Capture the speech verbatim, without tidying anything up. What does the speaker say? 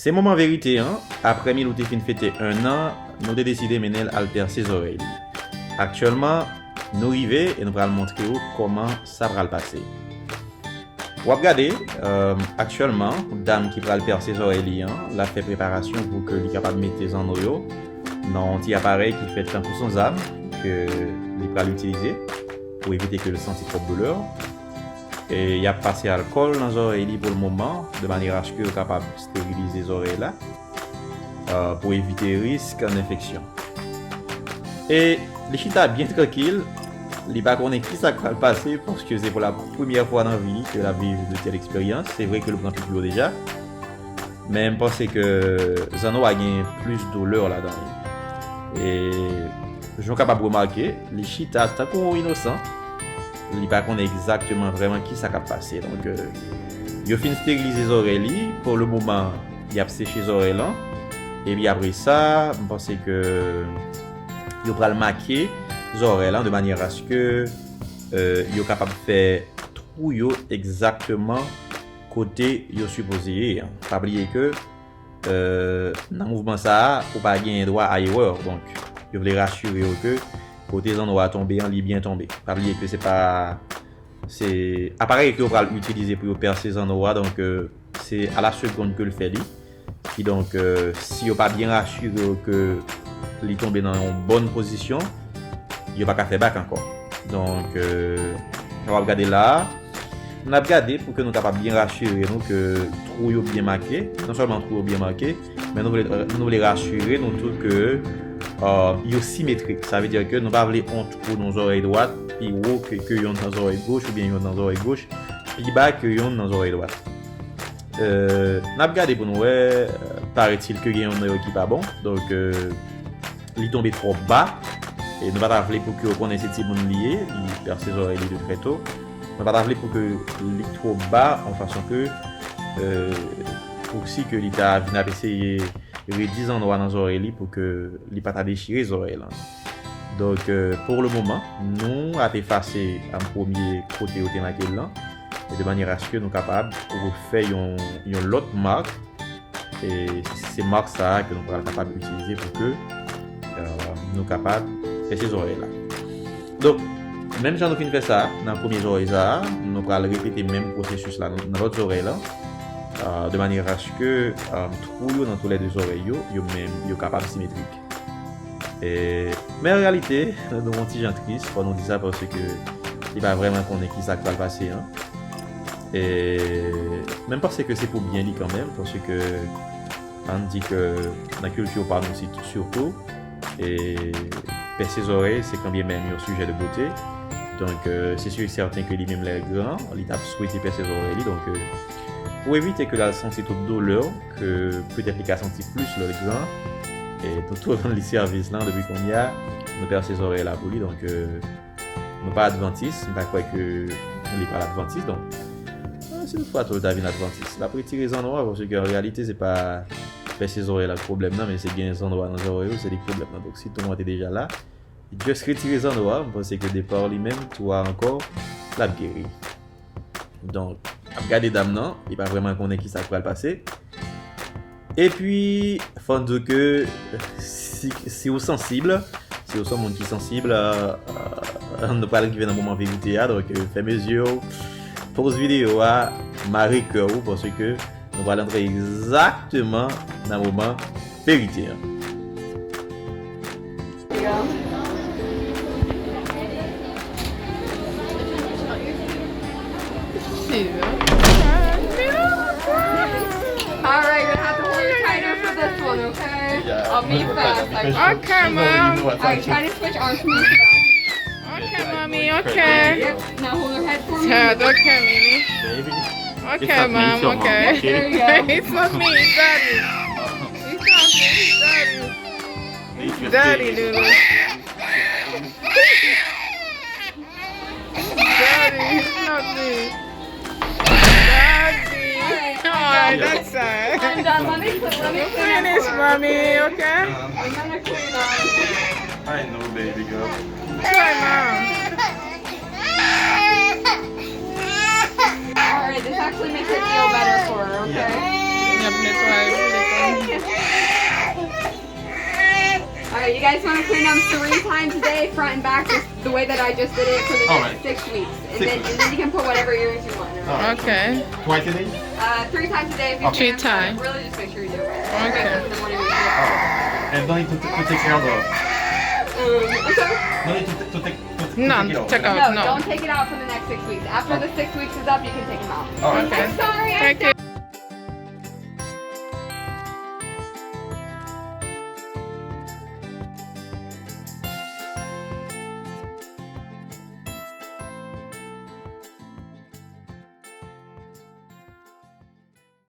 Se moman verite an, aprè Milou te fin fete en an, nou te deside mennen l al pèse zòrèy li. Aktyèlman, nou rive e nou pral montre w kòman sa pral pase. W ap gade, euh, aktyèlman, dam ki pral pèse zòrèy li an, l ap fè preparasyon pou ke li kapab mete zanno yo nan yon ti aparèy ki fèt tankou son zam ke li pral itilize pou evite ke l santi twòp doulè. E y ap pase alkòl nan zòrèy li pou le moman, de manyè aske yo kapab sterilize zòrèy la, euh, pou evite risk an enfeksyon. E li chita byen trankil, li pa konnen ki sa k pral pase, paske se pou la premyè fwa nan vi li ke l ap viv de tèl eksperyans. Se vre ke l pran pipi yo deja, men m panse ke zanno a gen plis doulè ladan li. E jan w kapab remake, li chita tankou yon inosan. Li pa konnen egzakteman vrèman ki sa k ap pase. Donk, euh, yo fin sterilize zòrèy li. Pou le moman, y ap seche zòrèy lan. Epi apre sa, m panse ke yo pral make zòrèy lan de manyè aske, euh, yo kapab fè twou yo egzakteman kote yo sipoze ye an. Pa bliye ke, euh, nan mouvman sa a, ou pa genyen dwa a erè. Donk, yo vle rasire yo ke kote zanno a tonbe an, li byen tonbe. Pa bliye ke se pa, se aparèy ke yo pral itilize pou yo pèse zanno a, donk, euh, se a la segonn ke l fè li. Kidonk, euh, si yo pa byen rasire yo ke li tonbe nan yon bòn pozisyon, yo pa ka fè bak ankò. Donk, euh, jan w ap gade la a, n ap gade pou ke nou kapab byen rasire nou ke twou yo byen make. Non sèlman twou yo byen make, men nou vle, nou vle rasire nou tou ke, euh, yo simetrik. Sa vle di ke nou pa vle yon twou nan zòrèy dwat pi wo ke, ke yon nan zòrèy goch oubyen yon nan zòrèy goch pi ba ke yon nan zòrèy dwat. Euh, n ap gade pou nou wè, euh, parètil ke gen yon nan yo ki pa bon. Donk, euh, li tonbe twò ba. E nou pa ta vle pou ke yo konnen se timoun li ye, li pèse zòrèy li de trè to. Nou pa ta vle pou ke li twò ba, an fason ke, euh, pou si ke li ta vin ap eseye redi zanno a nan zòrèy li pou ke li pa ta dechire zòrèy lan. Donk, euh, pou le moman, nou ap efase an premye kote yo te make l lan, e de manyè aske nou kapab refè yon, yon lòt mak. E se mak sa a ke nou pral kapab itilize pou ke, euh, nou kapab pèse zòrèy la. Donk, menm jan nou fin fè sa nan premye zòrèy sa a, nou pral repete menm pwosesis la nan, nan lòt zòrèy la, euh, de manyè aske, euh, twou yo nan toulède zòrèy yo, yo menm, yo kapab simetrik. E, men an reyalite, nou yon ti jan tris, fò nou di sa, paske li pa vrèman konnen ki sa k pral pase an. E, men m panse ke se pou byen li kanmenm, paske ann di ke nan kilti pa nou si, sitou, e, pèse zòrèy, se kanbyen menm yon sijè de bote. Donk, euh, se si e sèten ke li menm lè l gran, li t ap swete pèse zòrèy li. Donk, euh, pou evite ke l al santi tout doulè ke petèt li ka santi plis lè l gran, e nou tou rann li sèvis lan depi kounye a, nou pèse zòrèy la pou li. Donk, euh, nou pa advantis, m pa kwè ke li pral advantis. Donk, euh, si toutfwa tou l ta vin advantis, l ap retire zanno a, paske an reyalite, se pa pèse zòrèy la k pwoblèm nan, men se gen zanno a nan zòrèy ou, se li k pwoblèm nan. Donk, si twou an te deja la, just retire zanno a, m panse ke depa li menm, twou a ankò, l ap geri. Donk, ap gade dam nan, li pa vrèman konnen ki sa k pral pase. Epi, fò n di w ke si, si w sansib, si w se yon moun ki sansib, euh, euh, nou pral rive nan moman verite a, donk, euh, fèmen zye w, poz videyo a, mare kè w, paske nou pral antre egzakteman nan moman verite an. All right, you're gonna have to hold it tighter for this one, okay? I'll be fast. I, okay, Mom. All right, try to switch arms for me. Okay, Mommy, okay. Yep, now hold her head for me. Child, okay, Mimi. Baby. Okay, Mom, okay. There you go. It's not me, it's Daddy. It's not me, it's Daddy. It's Daddy, Doodoo. Daddy, it's not me. Daddy. Alright, that's sad. I'm done. Let me put, let me clean up. Finish, Mommy, okay? I'm gonna clean up. I know, baby girl. Try, Mom. Alright, this actually makes it feel better for her, okay? Yep, netwaye, li kontan. Clean them three times a day, front and back, just the way that I just did it for the next six weeks. And then, and then you can put whatever ears you want. Ok. Uh, three times a day if you can. Three times. But really just make sure you do it. Okay. Wake up in the morning and do it. And don't need to, to take care of the. Um, I'm sorry? No need to, to take. To, to No, take it out. take out, No, no. Don't take it out for the next six weeks. After the six weeks is up, you can take them out. All right. Okay. I'm sorry. Thank you.